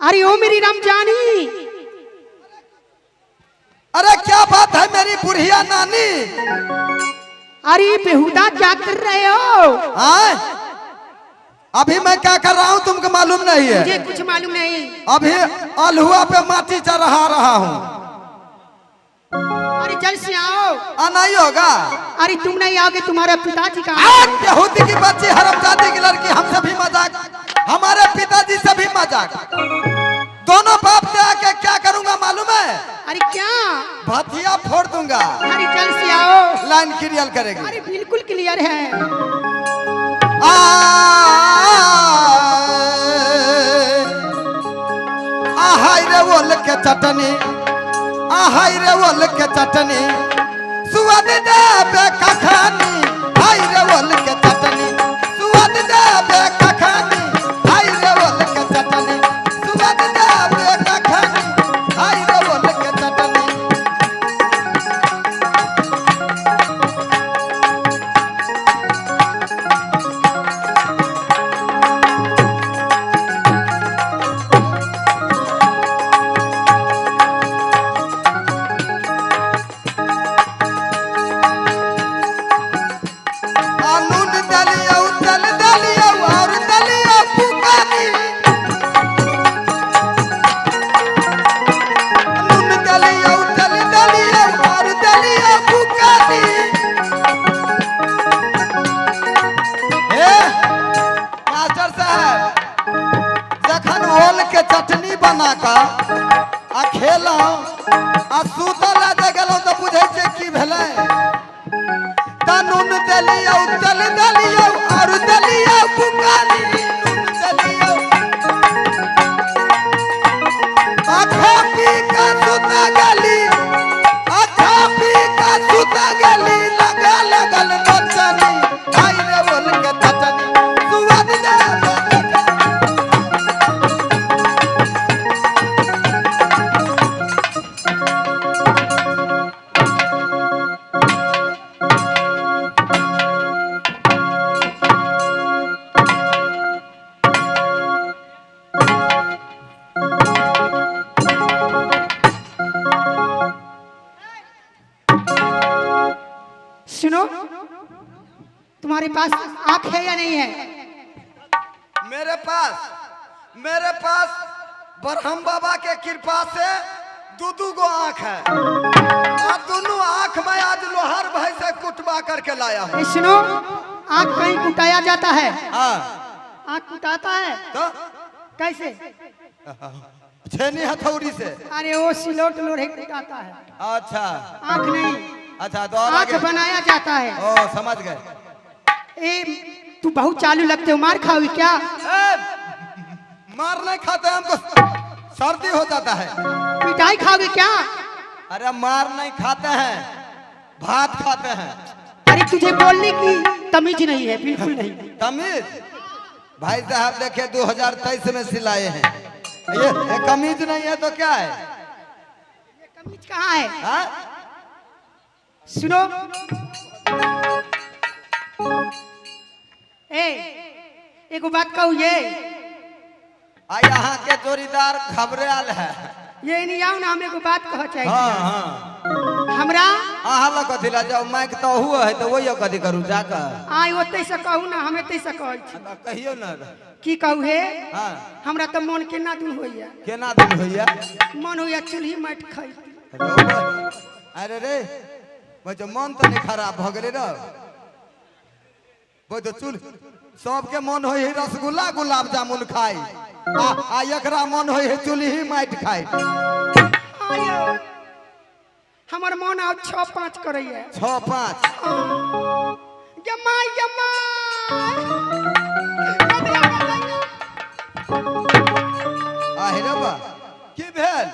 अरे ओ मेरी रमजानी। अरे क्या बात है मेरी बुढ़िया नानी। अरे बेहुदा क्या कर रहे हो? हाँ, अभी मैं क्या कर रहा हूँ तुमको मालूम नहीं है। मुझे कुछ मालूम नहीं। अभी अल्हुआ पे माटी चढ़ा रहा हूँ। अरे जल्द से आओ। आ नहीं होगा। अरे तुम नहीं आओगे तुम्हारे पिताजी का। यहूदी की बच्ची हरामजादी की लड़की हमसे भी मजाक, हमारे पिताजी से भी मजाक, दोनों बाप से आके क्या करूंगा मालूम है? अरे क्या? भथिया फोड़ दूंगा। अरे जल्द से आओ। लाइन क्लियर करेगी। अरे बिल्कुल क्लियर है। आहाय रे ओल के चटनी, आहाय रे ओल के चटनी, सुअद देबे कखनी, हाय रे ओल के चटनी, सुअद देबे कखनी, हाय रे ओल के चटनी, सुअद देबे कखनी, हाय रे ओल के चटनी। नून दलिया तेल दलिया और दलिया फुकानी, नून दलिया तेल दलिया और दलिया फुकानी। हे मास्टर साहब, जखन ओल के चटनी बना कऽ आ खेलहुँ आ सुतल जे गेलहुँ तऽ बुझै छियै की भेलै। नून दलिया तेल दलिया और दलिया फुकानी, नून दलिया आखा पी का सुता गली, आखा पी का सुता गली, लगा लगल नचनी, हाय रे बोल के चटनी, सुअद दे। सुनो, तुम्हारे पास आंख है या नहीं है? मेरे पास ब्रह्म बाबा के कृपा से दू दू गो आंख है और दोनों आंख में आज लोहार भाई से कुटवा करके लाया हूँ। सुनो, आंख कहीं कुटाया जाता है? हाँ। आंख कुटाता है तो कैसे? छेनी हथौड़ी से। अरे वो सिलोट लोढ़े कुटाता है। अच्छा। आंख नहीं। अच्छा तो और आंख बनाया जाता है। ओ समझ गए। ए तू बहुत चालू लगते हो, मार खाओगी क्या? मार नहीं खाते, हमको सर्दी हो जाता है। पिटाई खाओगे क्या? अरे मार नहीं खाते हैं, भात खाते हैं। अरे तुझे बोलने की तमीज नहीं है, बिल्कुल नहीं। तमीज? भाई साहब देखिए 2023 में सिलाए हैं, ये कमीज नहीं है तो क्या है? ये कमीज कहाँ है? हा? सुनो, ए एक बात कहू, ये यहाँ के जोड़ीदार खबरे आल है। ये नहीं आओ ना, हम एगो बात कह चाहिए। हाँ हाँ। हमरा अहाँ लग कथी ला जाओ, माइक तो हुआ है तो वही कथी करू जाकर। आइ ओतै से कहू ना, हम एतै से कहै छी। कहियो ना। की कहू हे? हाँ। हमरा तो मन केना दिन होइया। केना दिन होइया? मन होइया चूल्ही माटि खाइ। अरे रे बच्चा मन तो नहीं खराब भ गेलै रे। वो तो चूल सबके मन होई है रसगुल्ला गुलाब जामुन खाई, आ एकरा मन होई है चूल्ही माटि खाई। हमर मन आब 6-5 करैया। 6-5? जमाई जमाई। आहे रे बा की भेल?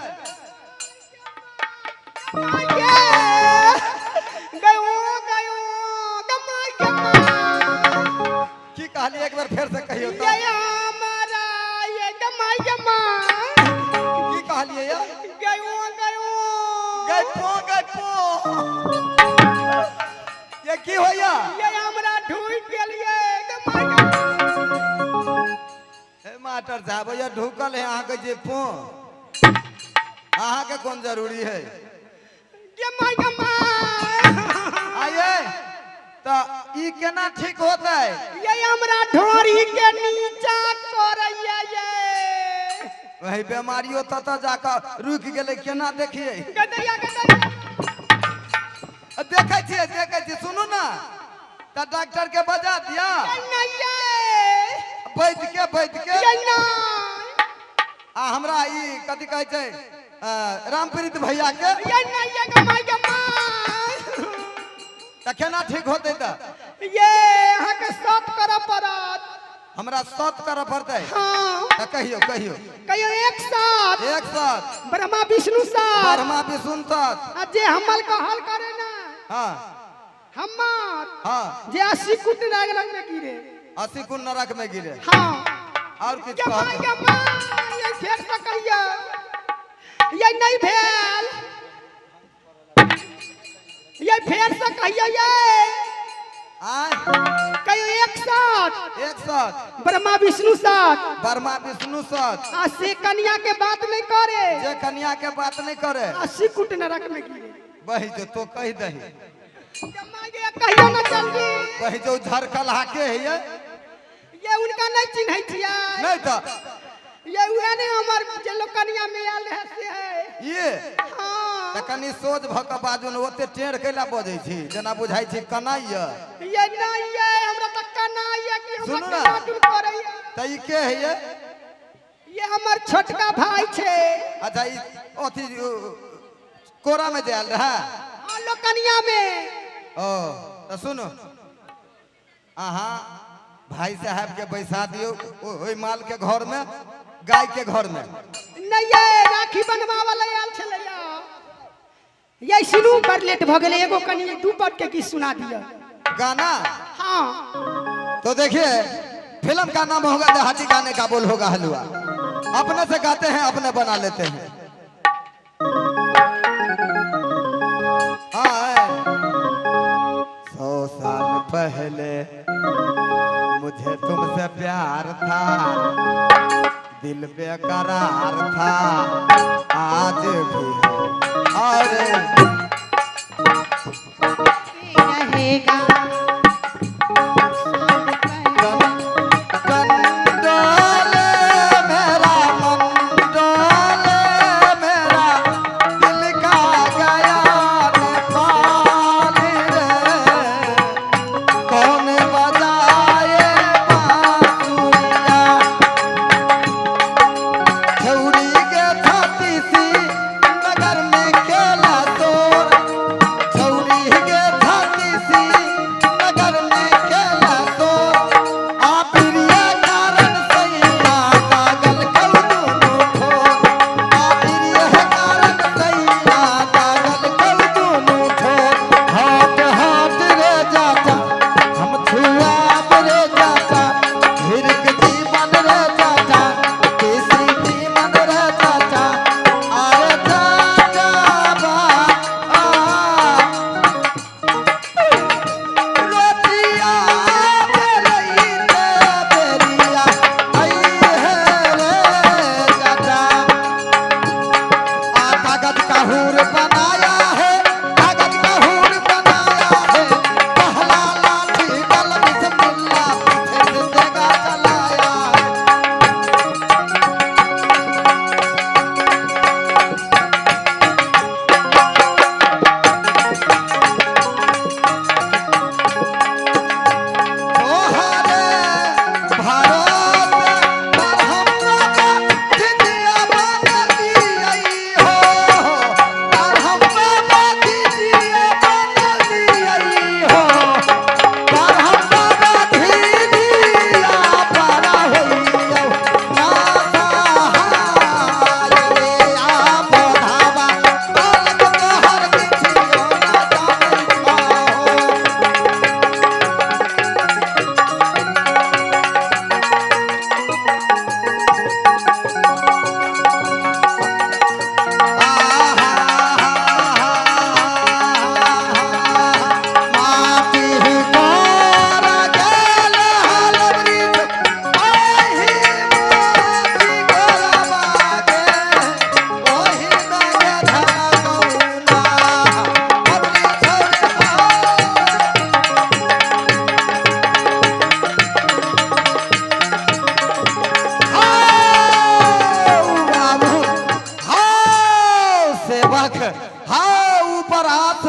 की कहली एक बार फिर से कहियो तो। की कहलिए यार? गयो गयो। ये की होया? ये हमरा ढूंढ गेलिए। ए मास्टर डॉक्टर साहब ये ढुकल है अहाँके जे पो अहाँके कोन जरूरी है गे माय गे my. आइए तऽ ई केना ठीक होतै? ये हमरा ढोरी के नीचा करैया ये। वही बीमारियों ततऽ जाकऽ रुकि गेलै, केना देखियै? गदैया गदैया। देखै छियै देखै छियै, सुनू ने तऽ डॉक्टर के बजा दिया। नहीं ये। बैठ के बैठ के। ये नहीं। आ हमरा ई कथी कहै छै रामप्रीत भैया के। ये नहीं ये गे my गे my. तऽ केना ठीक होतै तऽ? ये अहाँके सत करऽ पड़त। हमरा सत करऽ पड़तै? हाँ। तऽ कहियौ कहियौ। कहियौ एक साथ। एक साथ। ब्रह्मा विष्णु साथ। ब्रह्मा विष्णु साथ। आ जे हमर कहल करे ना। हाँ। हमर। हाँ। जे 80 कुट नरक में गिरे। 80 कुट नरक में गिरे। हाँ। और किछु गे कहत? My गे my, ये फेर से कहियौ। ये नहीं भेल। ये फेर से कहियौ ये। आय। कहियौ एक साथ। एक साथ। ब्रह्मा विष्णु साथ। ब्रह्मा विष्णु साथ। आ से कन्या के बात नहीं करे। जे कन्या के बात नहीं करे। 80 कुट नरक में गिरे। वही जो तो कह दही। गे my गे, कहियो ना जल्दी। वही जो झरकल हाके है ये। ये उनका नहीं चिन्है छियै। नहीं तो। ये उहे नहीं हमर जे लोग कन्या में आयल रहे से है। ये। हाँ। तऽ कनि सोझ भऽ कऽ बाजू ने, ओते टेढ़ कैला बजै छी जेना बुझाइ छी कनाइया। ये नहीं ये हमरा तऽ कनाइया कि हमरा सुनू ना। केना दूर करैया। तऽ ई के है ये? ये हमर छोटका भाई छै। अच्छा ई अथी कोरा में जायल रहे? हाँ लोग कन्या में। ओ तऽ सुनू अहाँ भाई साहब के बैसा दियौ ओहि माल के घर में, गाय के घर में। नहीं ये राखी बनवावे ला आयल छलैया। ये सुनू बड़ लेट भ गेलै, एगो कनी दू पद के गीत सुना दिअ। गाना? हाँ। तो देखिए फिल्म का नाम होगा देहाती गाने का बोल होगा हलवा। अपने से गाते हैं अपने बना लेते हैं। आए 100 साल पहले मुझे तुमसे प्यार था, दिल बेकरार था, आज भी है और रहेगा। डोले मेरा मन डोले मेरा दिल का गया नेपाल रे, कौन बजाए बांसुरिया, छौड़ी के छाती सी नगर में केला तोर, छौड़ी के छाती सी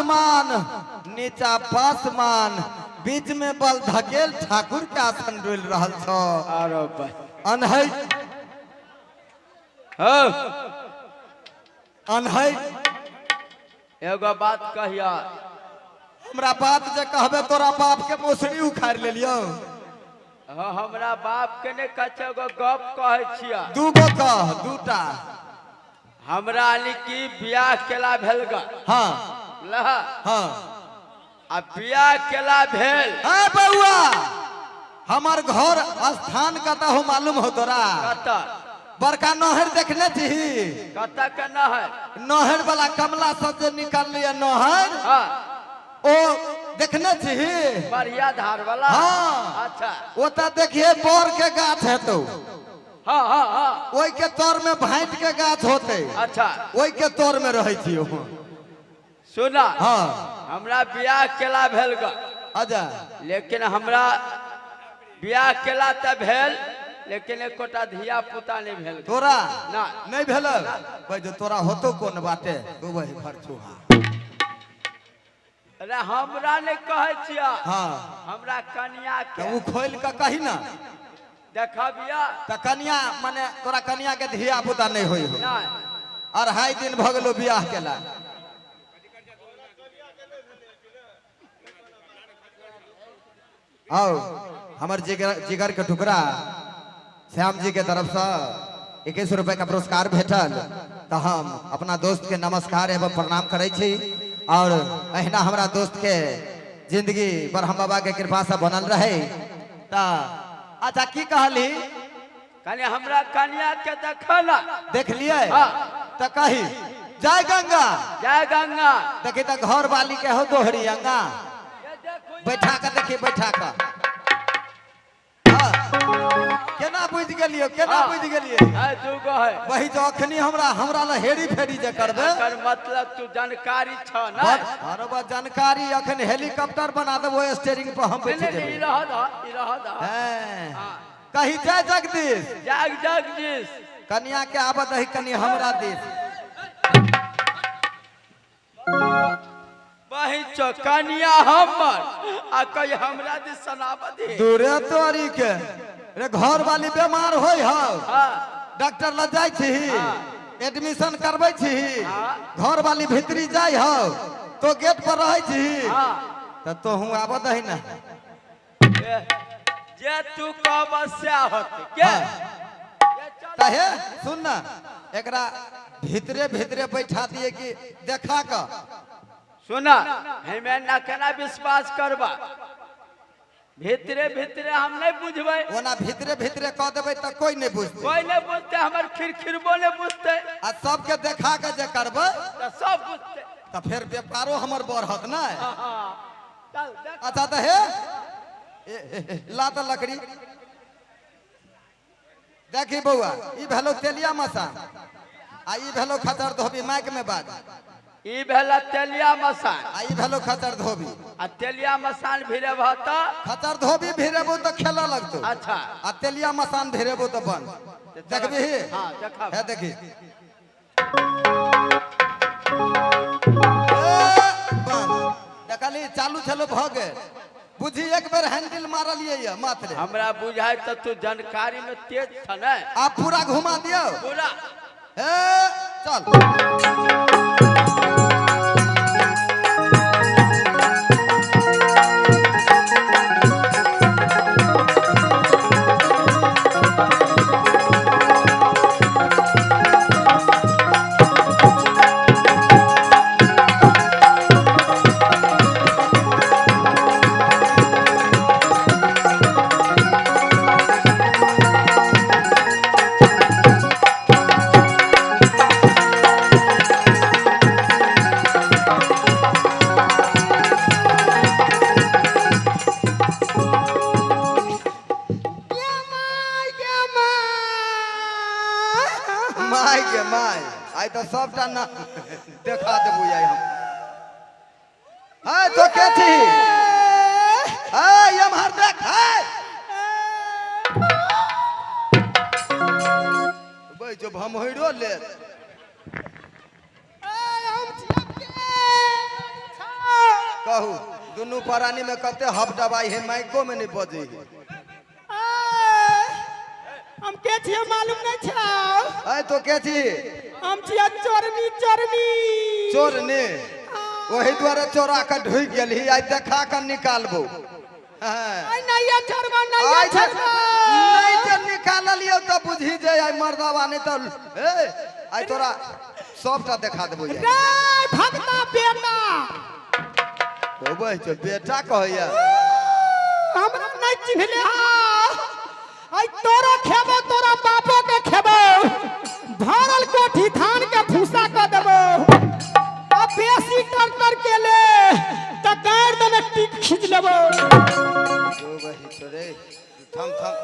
आसमान नीचा पासमान बीच में बल धकेल ठाकुर के आसन डोल रहल छौ। आरो अनहै हो अनहै एगो बात कहिया। हमरा बात जे कहबे तोरा बाप के मौसरी उखाड़ लेलियौ। हाँ, हमरा बाप के नहीं कहै छै, एगो गप कहै छियै। दूगो कह दूटा। हमरा यानी कि बियाह केला भेल ग। हाँ लह हाँ आ बियाह केला भेल। ए बउआ हमर घर स्थान कतऽ हो मालूम हो तोरा? कतऽ? बड़का नहर देखने छी? कतऽ के नहर? नहर वाला कमला सब जे निकललियै नहर। हाँ ओ देखने छी? बढ़िया धार वाला। हाँ। अच्छा ओतऽ देखिए बर के गाछ हेतौ। हाँ हाँ हाँ ओहि के तर में भाँट के गाछ होते। अच्छा ओहि के तर में रहै छी। सुना हाँ हमरा बियाह केला भेल ग। अच्छा लेकिन हमरा बियाह केला तऽ भेल लेकिन एकोटा धिया पुता नहीं भेल। तोरा ना। नहीं भेल? भाई जो तोरा होतो कोन बाटे तू वही घर छुहा। अरे हमरा नहीं कहै छियै। हाँ हमरा कनिया के तऽ उ खोलि कऽ कही ना। देखबिया तऽ कनिया माने तोरा कनिया के धिया पुता नहीं होई हो। ना। अढ़ाई दिन भऽ गेलो बियाह केला। आओ हमर जिगर जिगर के टुकड़ा श्याम जी के तरफ से 21 रुपए का पुरस्कार भेटल तो हम अपना दोस्त के नमस्कार एवं प्रणाम करै छी। और अहिना हमरा दोस्त के जिंदगी ब्रह्म बाबा के कृपा से बनल रहे। त अच्छा की कहली? कनि हमरा कनिया के देखल। देख लिए? हाँ। त कही जय गंगा। जय गंगा। देखी त घर वाली के हो दोहरी अंगा। बैठा के देखी बैठा के। हाँ। केना बुझि गेलियो? केना हाँ। बुझि गेलियै? है दूगो है। वही जो अखनी हमरा हमरा ला हेरी फेरी जे करबे। एकर मतलब तू जानकारी छ ना? अरे बा जानकारी अखन हेलीकॉप्टर बना देबो स्टीयरिंग पर हम बैठ नहीं, जेबै। ई रह दह, ई रह दह। हैं। हाँ। कही जय जगदीश। जय जगदीश। कनिया के आबत है कनी हमरा दिस। वही चो कनिया हमर आ कही हमरा दिस सनाबत है। दूरे तोरी के रे घर वाली बीमार होय हौ। हाँ। डॉक्टर लग जाय छी। हाँ। एडमिशन करबै छी। हाँ। घर वाली भीतरी जाय हौ तो गेट पर रहै छी। हाँ। त तोहू आबत है ना। जे तू कहब सएह होतै के? हाँ। त हे सुन ना एकरा भीतरे भीतरे बैठा दिए कि देखा क। सुना हमें ना केना विश्वास करबा? भीतरे भीतरे हम नहीं बुझबै। ओना भीतरे भीतरे कह देबै त कोई नहीं बुझतै। कोई नहीं बुझतै, हमर खिरखिरबो नहीं बुझतै। आ सबके देखा के जे करबै त सब बुझतै। त फेर व्यापारो हमर बढ़त ना। हाँ, चल देख। अच्छा त हे ला त लकड़ी देखी बउआ ई भेलो तेलिया मसान आ ई भेलो खचर धोबी माइक में बाज। ई भेला तेलिया मसान आ ई भेलो खचर धोबी। आ तेलिया मसान भिड़ेबह त खचर धोबी भिड़ेबो त खेलऽ लगतौ। अच्छा आ तेलिया मसान भिड़ेबो त बंद। देखबही? हाँ देखब। हे देखी बंद। देखली चालू छलो भ गेल। बुझी एक बेर हैंडल मारलियै ये मात्र। हमरा बुझाय त तू जानकारी में तेज छ ने। आप पूरा घुमा दियौ। पूरा। ए चल। My के my I तो सबटा ना देखा देबू आई हम। हाय तो के थी? हाय एम्हर देख। हाय बै जो भमहैरो ले। हम छियब के कहू दुनू प्राणी में कते हब दबाई है, माइको में नहीं बजे है। हम के छियै मालूम नहीं छौ? ऐ तो के छी? हम छियै चोरनी। चोरनी? चोरनी? ओही दुआरे चोरा के ढुकि गेलही, आइ देखा के निकालबो। आइ नहीं छोड़बो, नहीं छोड़बो। नहीं जे निकाललियौ तऽ बुझी जे आइ मर्दावा, नहीं तऽ ए आइ तोरा सबटा देखा देबो। रे भगता बेटा। होबै छौ बेटा कहैया। हमरा नहीं चिन्हले हा। आई तोरा खेबो, तोरा बापो के खेबो, भरल कोठी धान के भूसा क देबो। अब बेसी कर कर के ले त गाड़ दने टीक खींच लेबो। होबै छौ रे, थम थम।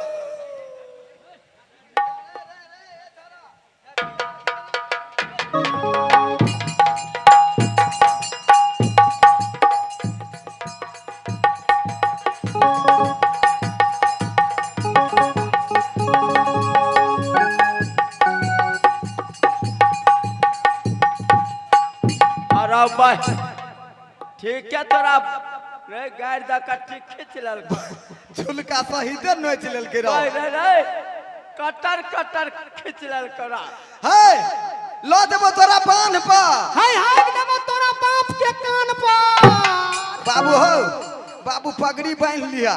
अरे भाई ठीक है, तोरा रे गाड़ द कट्टी खींच लेलको। झुलका सहिते नोचि लेलकै रौ। रे रे कटर कटर खींच लेलको रा। हे ल देबो तोरा बान्ह पर। हाय हाय देबो तोरा बाप के कान पर। बाबू हो बाबू, पगड़ी बान्हि लिया।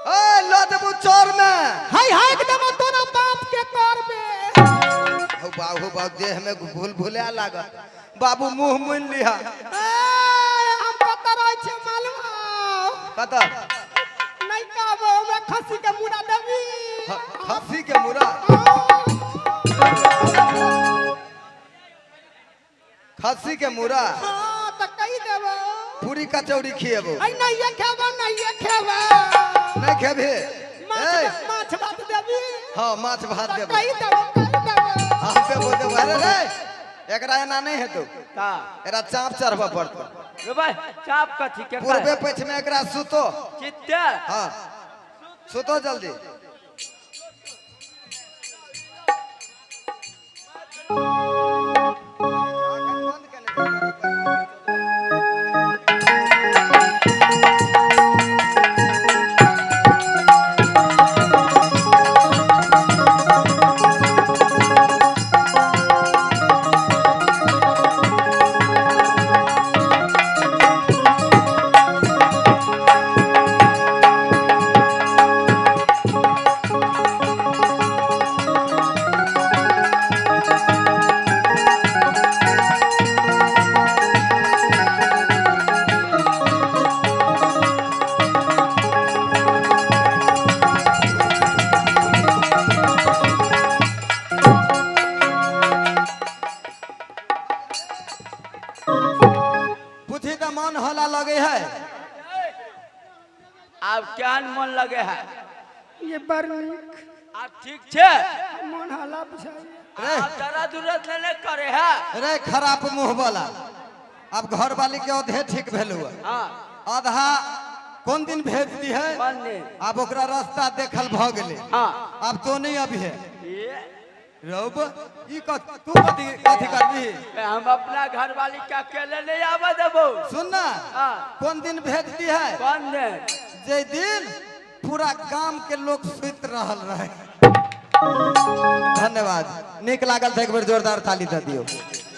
ए ल देबो चोर में। हाय हाय देबो तोरा बाप के कर में। हो बाबू बाबू, देह में भूल भुला लागल। बाबू मुंह मुन लिया। ए हम कतऽ रहै छियै मालूम हौ? कतऽ? नहीं कहबो, हमरा खस्सी के मुड़ा देबी। खस्सी के मुड़ा? खस्सी के मुड़ा? हाँ तऽ कहि देबो। पूरी कचौड़ी खिएबो। आई नहीं खेबो, नहीं खेबो। नहीं खेबे? माछ भात देबी। हाँ माछ भात देबो। कहि देबो, कहि देबो। हाँ देबो देबो। अरे रे एकरा एना नहीं हेतौ, एकरा चाप चढ़बऽ पड़तौ। रे भाई चाप कथी के? पूर्वे पश्चिम में एकरा सुतो। चित्ते? हाँ सुतो जल्दी। पूछी तऽ मन होला लगे है। आब केहन मन लगे है? ये बड़ नीक। आब ठीक छै? मन हला बुझाइए। आब दर्द उर्द नहीं करे है? रे खराब मुँह वाला, अब घर वाली के औधे ठीक भेल हुआ। हाँ आधा कोन दिन भेज दी है? अब ओकरा रास्ता देखल भ गेलै। हाँ अब तो नहीं अभी है। रौब ई तू कथी कथी करबी? हम अपना घर वाली के अकेले नहीं आवा देबो। सुन ना, कौन दिन भेज दी है? कौन दिन? जे दिन पूरा गांव के लोग सुत रहल रहे। धन्यवाद, नीक लागल तऽ एक बेर जोरदार ताली दऽ दियौ।